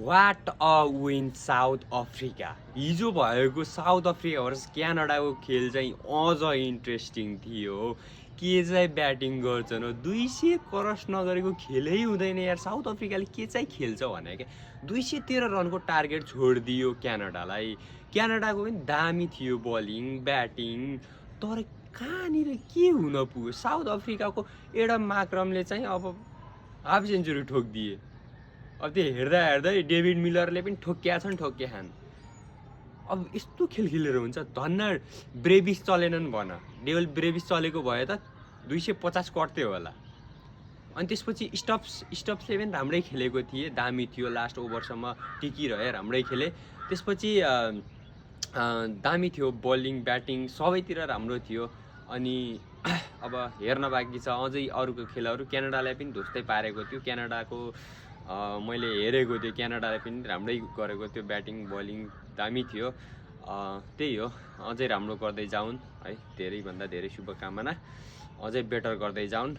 What a win South Africa. हिजो भएको south Africa versus क्यानाडाको खेल चाहिँ अझ इन्ट्रेस्टिङ थियो। के चाहिँ ब्याटिङ गर्छन्, 200 क्रस नगरेको खेलै हुँदैन यार। साउथ अफ्रिकाले के चाहिँ खेल्छ भने क्या 213 रनको टार्गेट छोडिदियो क्यानाडालाई। क्यानाडाको पनि दामी थियो बलिङ ब्याटिङ, तर कहाँनिर के हुन पुग्यो। साउथ अफ्रिकाको एडम माक्रमले चाहिँ अब हाफ सेन्चुरी ठोकिदिए। अब त्यो हेर्दा हेर्दै डेभिड मिलरले पनि ठोक्या छन्। अब यस्तो खेल खेलेर हुन्छ। धन्न ब्रेभिस चलेनन् भन, डेभिड ब्रेभिस चलेको भए त 250 कट्थ्यो होला। अनि त्यसपछि स्टप्सले पनि राम्रै खेलेको थिए, दामी थियो, लास्ट ओभरसम्म टिकिरहे, राम्रै खेले। त्यसपछि दामी थियो, बलिङ ब्याटिङ सबैतिर राम्रो थियो। अनि अब हेर्न बाँकी छ अझै अरूको खेलहरू। क्यानाडालाई पनि ध्वस्तै पारेको थियो। क्यानाडाको मैले हेरेको थिएँ, क्यानाडाले पनि राम्रै गरेको थियो, ब्याटिङ बलिङ दामी थियो। त्यही हो, अझै राम्रो गर्दै जाउन् है, धेरैभन्दा धेरै शुभकामना, अझै बेटर गर्दै जाउन्।